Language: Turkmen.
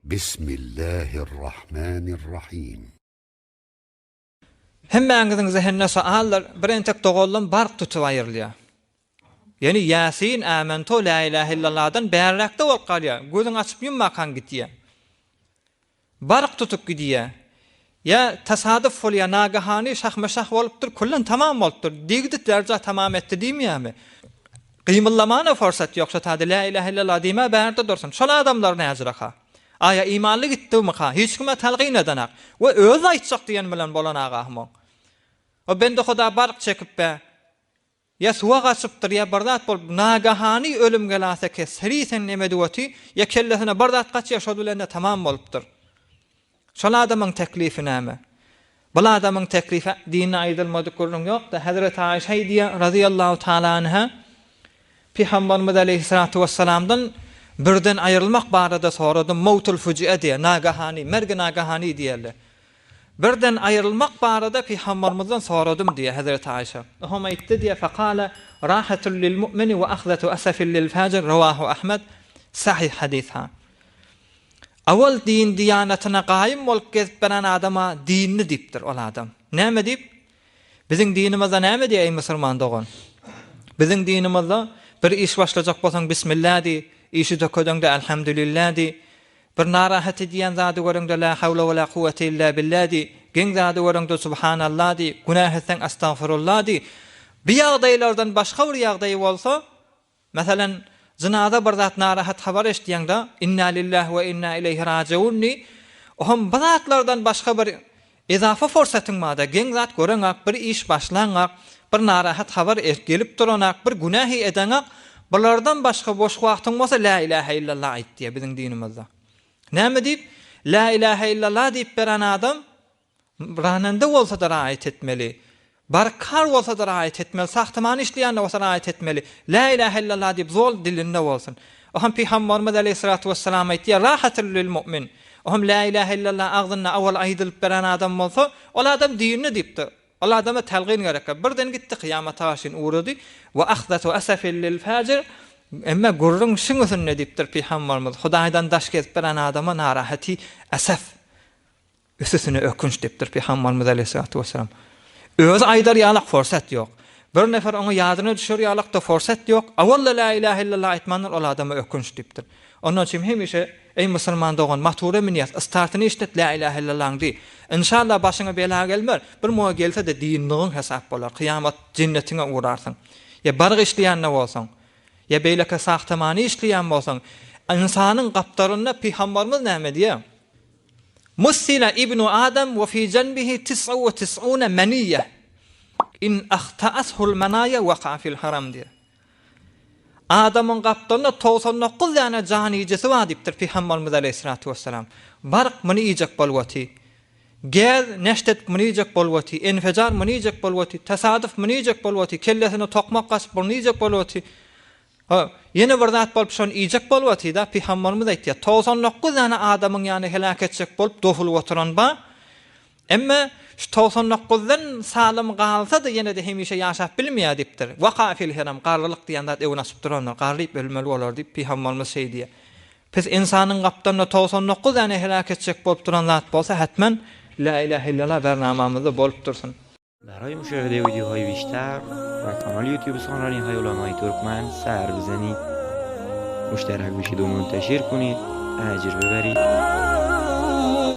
Bismillahirrahmanirrahim. Hemmäňiziň zehinine soaldyr, bir entek doganlam bark tutup aýrylýar. Ýöne Ýasin, Ämentu, Lä ilähe illallahdan bärräkde bolup galýar. Gözüňi açyp ýummakaň gidýär. Bark tutup gidýär. Ýa tasadyf bolýar, nagahany şahma-şah bolupdyr, küllen tamam bolupdyr. Degdi, derja tamam etdi diýmeýärmi? Gymyldamana forsat ýok şo taýda Lä ilähe illallah diýmä bärde dursun. Şol adamlar näjiraka? Aýa imanly gitdigimika? Hiç kime talgyn edenak. We özi aýtjak diýen bilen bolan agahym oň. O bende huda bark çekip bä. Ýa suwa gaçypdyr, ýa bir zat bolup, nagahany ölüm gelase ke seri sen neme edip oty, ýa kellesine bir zat gaçýar, şol bilen-de tamam bolupdyr. Şol adamyň teklifi näme? Bul adamyň teklifi dinde aýdylmadyk gürrüň ýok-da, Hezreti Aýşe aýdýar, razyýallahu taala anha, Pygamberimiz aleýhissalatu wessalamdan birden aýrylmak barada soradym, mowtul fujie diýýär, nagahany, mergi nagahany diýerler. Birden aýrylmak barada Pygambermizden soradym diýýär Hezreti Aýşe. Ohem aýtdy diýýär, Fekale, Rahatun lil mu'mini we ahzatu asafin lil fajir, Rawahu Ahmed, Sahyh hadys ha. Awal din diýanatyna gaýym bolup gezip beren adama dinli diýipdir ol adam. Näme diýip? Biziň dinimizde näme diýýär eý musulman dogan? Biziň dinimizde bir iş başlajak bolsaň Bismillah diý, işi tökedeňde Elhamdülillah diý, Bir narahat edýän zady göreňde Lä hawla we lä kuwwete illa billah diý, geň zady göreňde Subhanallah diý, günäh etseň Astagfirullah diý. Bu ýagdaýlardan başga bir ýagdaý bolsa, meselem, jynaza bir zat narahat habar eşidýäňde, Inna lillahi we inna ileýhi rajiun diý. Ohm bu zatlardan başga bir Ezafa forsatyň barda, geň zat göreňak, bir iş başlaňak, bir narahat habar gelip duranak, bir günähi edeňak, bulardan başga boş wagtyň bolsa Lä ilähe illallah aýt diýýär biziň dinimizde. Näme diýip? Lä ilähe illallah diýip beren adam ranende bolsa-da raýat etmeli. Barkar bolsa-da raýat etmeli, sag-taman işleýän-de bolsa raýat etmeli. Lä ilähe illallah diýip zol dilinde bolsun. Ohem Pygamberimiz aleýhissalatu wessalam aýtýar, Rahatun lil mu'min. Ohem Lä ilähe illallah agzynda awal aýdylyp beren adam bolsa, ol adam dinli diýipdir. Ol adama telgin gerekkä. Birden gitdi kyýamata garşyn ugrady. Wa ahzatu asafin lil fajir. Emme gürrüň şuň üstünde diýipdir Pygamberimiz. Hudaýdan daş gezip beren adama narahaty asaf. Üstesine ökünç diýipdir Pygamberimiz aleýhissalatu wessalam. Özi aýdar ýalak forsat ýok. Bir nefer oňa ýadyna düşer ýalak-da forsat ýok. Awal-da lä ilähe illallah aýtmandyr, ol adama ökünç diýipdir. Ondan üçin hemişe, eý musulman dogan, matura münýäs, ystartyny işlet lä ilähe illallaň diý. Inşallah başyňa bela gelmer, bir muňa gelse-de dinligiň hesap bolar, kyýamat jennetiňe ugrarsyň. Ýa barg işleýän-de bolsaň, ýa beýleki sag-tamany işleýän bolsaň, ynsanyň gapdalynda Pygamberimiz näme diýýär? Mussila ibnu Adam we fi janbihi tis'u we tis'une meniýe. In ahta'athul menaýa waka fil haram diýýär. Adamyň gapdalynda 99 däne jan iýijisi bar diýipdir Pygamberimiz aleýhissalatu wessalam. Bark muny iýjek bolup oty. Gäz neşt edip muny iýjek bolup oty. Enfejar muny iýjek bolup oty. Tasadyf muny iýjek bolup oty. Kellesine tokmak gaçyp muny iýjek bolup oty. Ha, ýene bir zat bolup şony iýjek bolup otyda, pygamberimiz aýtýar, 99 däne adamyň ýany heläk etjek bolup dosulyp oturan bar. Emme şu 99-dan salym galsa-da ýene-de hemişe ýaşap bilmeýär diýipdir. Waka fil heram, garrylyk diýen zat öwün açyp durandyr, garryp ölmeli bolar diýip pygamberimiz şeý diýýär. Pis ynsanyň gapdalynda 99 däne heläk etjek bolup duran zat bolsa hetmen La ilahe illallah bernamamyzda bolup dursun. برای مشاهده ویدیوهای بیشتر و کانال یوتیوب سخنرانی های علمای ترکمن سر بزنید مشترک بشید و منتشر کنید اجر ببرید.